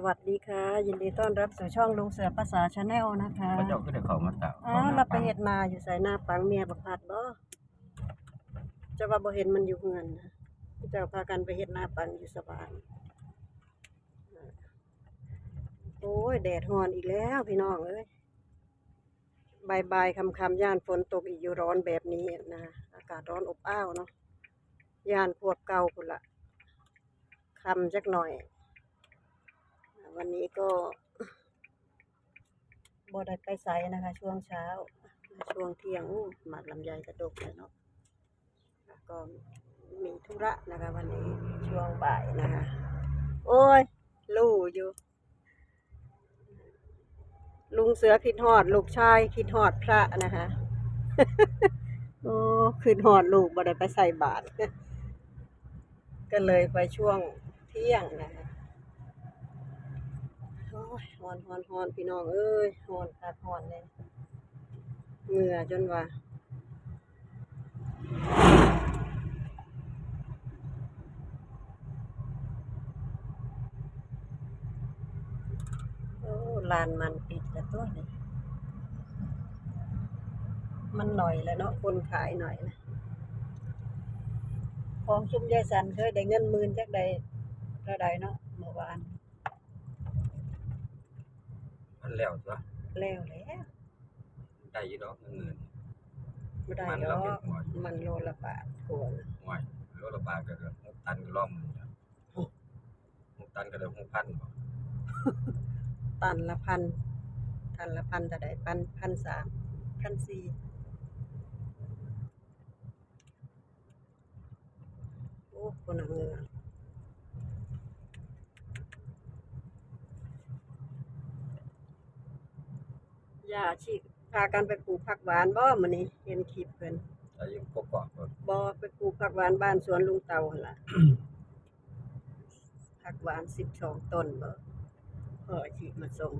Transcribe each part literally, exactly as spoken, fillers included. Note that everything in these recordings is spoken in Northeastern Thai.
สวัสดีค่ะ ยินดีต้อนรับสู่ช่องลุงเสือภาษา Channel นะคะ เขาเจ้าก็ได้เข้ามาตาม อ๋อ เข้ามา เราไปเฮ็ดนาอยู่ไส นาปังเมียบักพัดบ่ จะว่าบ่เห็นมันอยู่เฮือนนะ เจ้าพากันไปเฮ็ดนาปังอยู่สะบาน โอ้ย แดดร้อนอีกแล้วพี่น้องเอ้ย บ่ายๆ ค่ำๆ ย้านฝนตกอีกอยู่ ร้อนแบบนี้นะ อากาศร้อนอบอ้าวเนาะ ย้านพวกเก่าพุ้นละ ค่ำจักหน่อย วันนี้ก็ บ่ได้ไปไสนะคะ ช่วงเช้า ช่วงเที่ยง อู้ หมากลำไยกะดกเลยเนาะ แล้วก็มีธุระนะคะ วันนี้ช่วงบ่ายนะคะ โอ้ย ลู่อยู่ ลุงเสือคิดฮอดลูกชาย คิดฮอดพระนะคะ โอ้ คิดฮอดลูก บ่ได้ไปใส่บาตร ก็เลยไปช่วงเที่ยงนะคะ โอ้ย ฮ้อน ฮ้อน ฮ้อน พี่น้องเอ้ย ฮ้อนคักฮ้อนแน่ เหงื่อจนว่า โอ้ ลานมันปิดแล้วตั๊วนี่ มันหน่อยแล้วเนาะ คนขายหน่อยนะ ของซุมยายสันเคยได้เงินหมื่นจักได้เท่าใดเนาะ เมื่อวาน มันแล้วตั๊ว แล้วแหละ ได้อยู่ดอกเงินหมื่น บ่ได้ดอก มันละเป็นหัวอยู่ มันโลละบาทกว่านะ ห่วย โลละบาทก็หกตันก็ล้อมหมื่นแล้ว หกตันก็ได้หกพันบ่ ตันละพัน ตันละพันเท่าใด พัน พันสาม พันสี่ โอ้ คนละเมือง ย่าชีพากันไปปลูกผักหวานบ่มื้อนี้ เห็นคลิปเพิ่น อายุกกอกๆ บ่ บ่ ไปปลูกผักหวานบ้านสวนลุงเต่าหั่นล่ะ ผักหวานสิบสองต้นบ่ พ่ออาชีพมาส่ง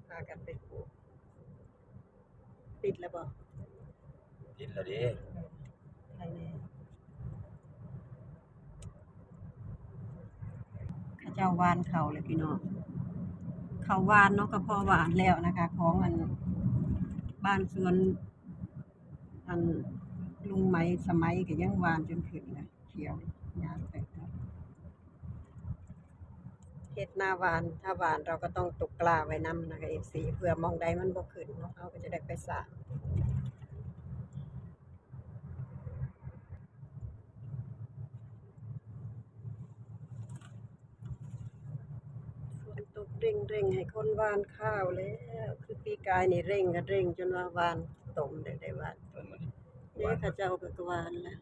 พากันไปปลูก ติดแล้วบ่ ติดแล้วเด้ ใครแน่ เขาเจ้าหว่านข้าวแล้วพี่น้อง ข้าวหว่านเนาะ ก็พอหว่านแล้วนะคะ ของอันบ้านสวน อันลุงไหมสมัยก็ยังหว่านจนขึ้นนะ เขียว ยาวไปครับ เฮ็ดนาหว่าน ถ้าหว่านเราก็ต้องตกกล้าไว้นำนะคะ เอฟซี เผื่อหม่องใดมันบ่ขึ้นเนาะ เราก็จะได้ไปสร้าง ฝนตกเร่งๆ ให้คนหว่านข้าวแล้ว คือปีกายนี่เร่งก็เร่งจนว่าหว่านตมได้ ได้หว่านตม นี่เขาเจ้าก็หว่านแล้ว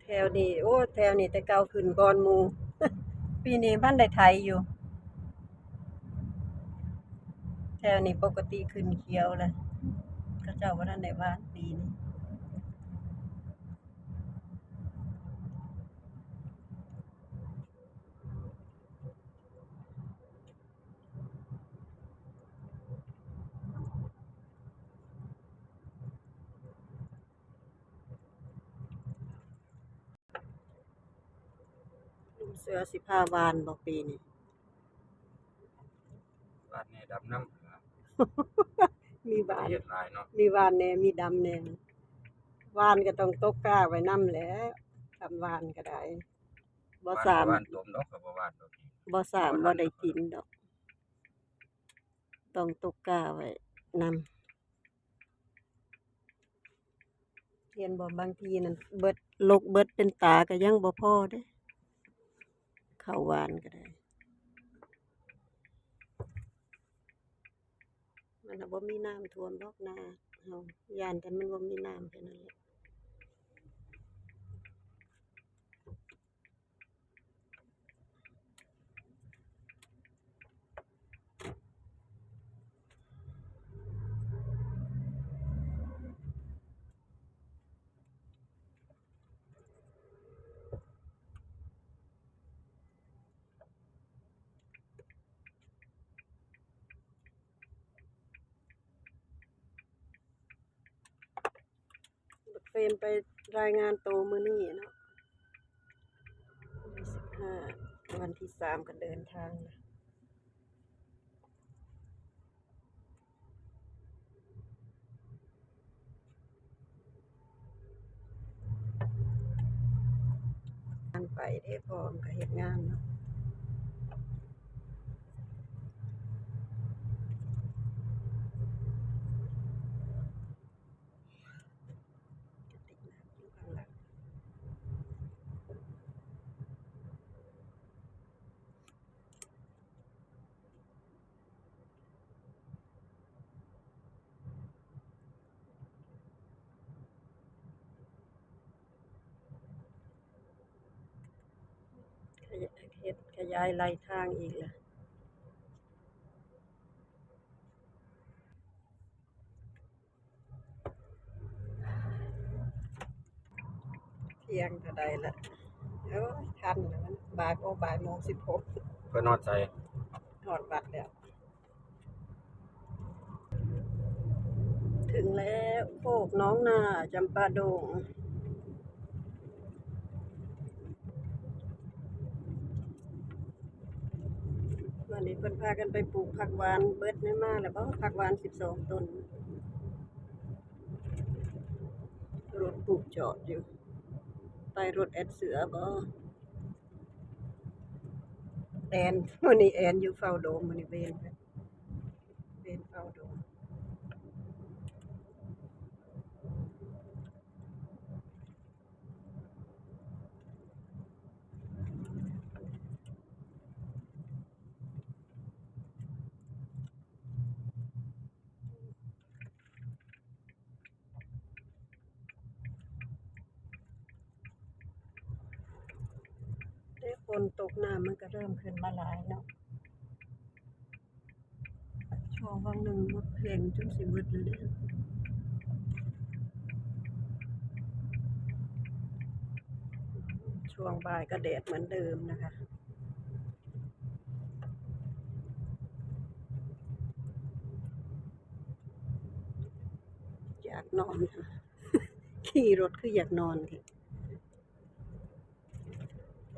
แถวนี้ โอ้ แถวนี้แต่เก่าขึ้นก่อนหมู่ ปีนี้พันได้ไถอยู่ แถวนี้ปกติขึ้นเขียวเลย เขาเจ้าบ่ทันได้หว่านปีนี้ ลุงเสือสิพาหว่านบ่ปีนี้ หว่านแหน่ดำนำล่ะ มีหว่าน เฮ็ดหลายเนาะ มีหว่านแหน่ มีดำแหน่ หว่านก็ต้องตกกล้าไว้นำแหละ ทำหว่านก็ได้ บ่สาม หว่าน หว่านตมดอก ก็บ่หว่านดอก บ่สาม บ่ได้กินดอก ต้องตกกล้าไว้นำ เห็นบ่ บางทีนั่นเบิด ลกเบิดเป็นตาก็ยังบ่พอเด้ ข้าวหว่านก็ได้ มันน่ะบ่มีน้ำท่วมดอกนาเฮา ย่านแต่มันบ่มีน้ำแค่นั้นแหละ บักเฟรมไปรายงานตัวมื้อนี้เนาะ สิบห้า วั วันที่สามก็เดินทางนะ งานไปเด้ พร้อมก็เฮ็ดงานเนาะ กระติกน้ำอยู่ข้างหลัง ขยาย เฮ็ดขยายไหลทางอีกล่ะ เที่ยงเท่าใดละ โอ้ย ทันแล้วมันบ่าย โอ้ บ่ายโมงสิบหก เพิ่นฮอดไส ฮอดวัดแล้ว ถึงแล้ว โคกหนองนา จำปาดง วันนี้เพิ่นพากันไปปลูกผักหวาน เบิดแน่มาแล้วบ่ ผักหวานสิบสองต้น รถปลูกจอดอยู่ ไปรถแอดเสือบ่ แอน มื้อนี้แอนอยู่เฝ้าโดม มื้อนี้เวน เวนเฝ้าโดม แต่ฝนตกน้ำมันก็เริ่มขึ้นมาหลายเนาะ ช่วงวังหนึ่งหมดแผงจนสิหมดเลยเด้อ ช่วงบ่ายก็แดดเหมือนเดิมนะคะ อยากนอนค่ะ ขี่รถคืออยากนอนค่ะ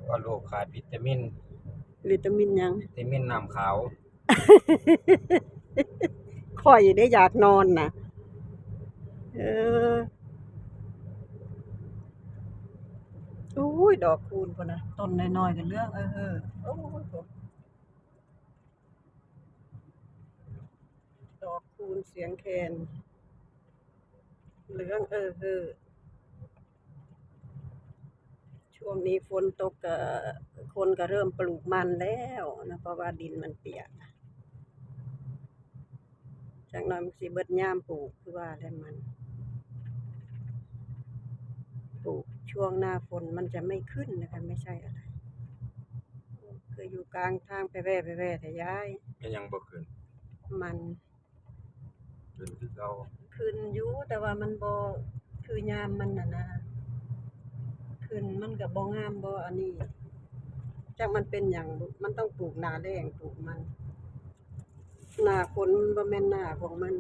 ว่าลูกขาดวิตามิน วิตามินหยัง วิตามินน้ำขาว ข้อยได้อยากนอนนะ เออ อุ้ย ดอกคูณพุ้นนะ ต้นน้อยๆ ก็เหลือง เออ เออ โอ้ย ดอกคูณเสียงแคน เหลือง เออ เออ ช่วงนี้ฝนตกก็ คนก็เริ่มปลูกมันแล้วนะ เพราะว่าดินมันเปียก จักหน่อยมันสิเบิดยามปลูก คือว่าแล้วมัน ปลูกช่วงหน้าฝนมันจะไม่ขึ้นนะคะ ไม่ใช่อะไร คืออยู่กลางทางไปแว่ไปแว่แต่ย้าย ก็ยังบ่ขึ้น มัน ขึ้นคือเก่า ขึ้นอยู่ แต่ว่ามันบ่คือยามมันน่ะนะ ขึ้นมันก็บ่งาม บ่อันนี้ จักมันเป็นหยังบุ มันต้องปลูกหน้าแล้ง ปลูกมัน หน้าฝนมันบ่แม่นหน้าของมัน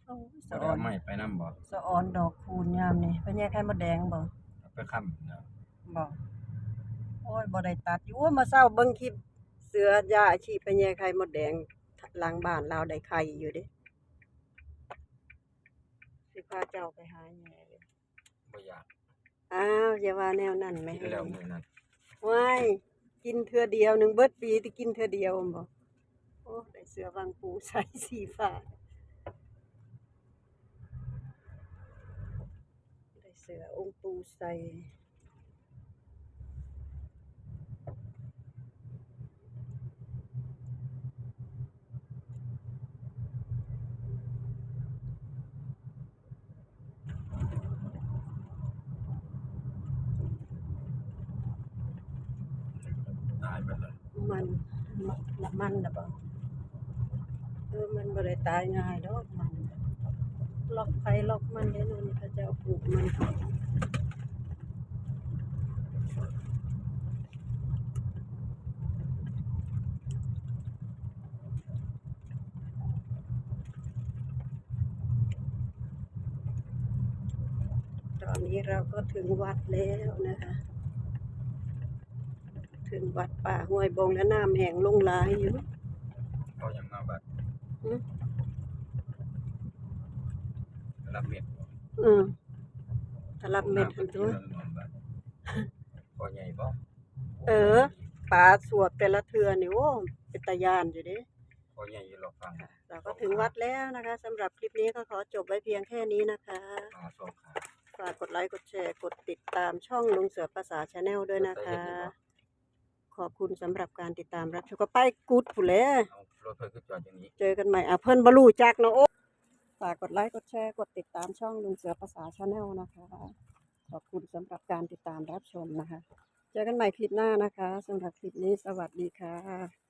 โอ้ย สะออน บ่ได้เอาไม้ไปนำบ่ สะออนดอกคูณยามนี้ ไปแย่ไข่มดแดงบ่ เอาไปค้ำแล้ว บ่ โอ้ย บ่ได้ตัดอยู่ โอ้ย มาเช้าเบิ่งคลิปเสือยาอาชีพไปแย่ไข่มดแดง หลังบ้านลาวได้ไข่อยู่เด้ สิพาเจ้าไปหาแย่อยู่ บ่อยาก อ้าว อย่าว่าแนวนั้นแหม กินแล้วมื้อนั้น ว้าย กินเทื่อเดียวหนึ่งเบิดปีที่กินเทื่อเดียวบ่ โอ้ ได้เสื้อวังปูใส่สีฟ้า ได้เสื้อองค์ปูใส่ ตายไปเลย มัน มัน มันน่ะบ่ เออ มันบ่ได้ตายง่ายดอกมัน ล็อกไผล็อกมันเด้ นี่เขาเจ้าปลูกมัน ตอนนี้เราก็ถึงวัดแล้วนะคะ ถึงวัดป่าห้วยบงแล้ว น้ำแห้งลงหลายอยู่ เขายังมาวัด หือ รับเม็ด อืม ถ้ารับเม็ดหั่นตั๊ว น้ำเพิ่นกินแล้วนอนวัด พ่อใหญ่บ่ เออ ปลาสวบแต่ละเทื่อนี่ โอ้ เป็นตาย้านอยู่เด้ พ่อใหญ่อยู่หรอกฟัง ค่ะ เราก็ถึงวัดแล้วนะคะ สำหรับคลิปนี้ก็ขอจบไว้เพียงแค่นี้นะคะ อ่า สองขา ฝากกดไลค์ กดแชร์ กดติดตามช่องลุงเสือภาษา Channel ด้วยนะคะ เดี๋ยวไปเห็นอีกบ่ ขอบคุณสำหรับการติดตามรับชม ก็ไปกุดพู้นแหละ เอารถเพิ่นคือจอดอย่างนี้ เจอกันใหม่ อ่ะ เพิ่นบ่รู้จักเนาะ โอ้ ฝากกดไลค์ กดแชร์ กดติดตามช่องลุงเสือภาษา Channel นะคะ ขอบคุณสำหรับการติดตามรับชมนะคะ เจอกันใหม่คลิปหน้านะคะ สำหรับคลิปนี้สวัสดีค่ะ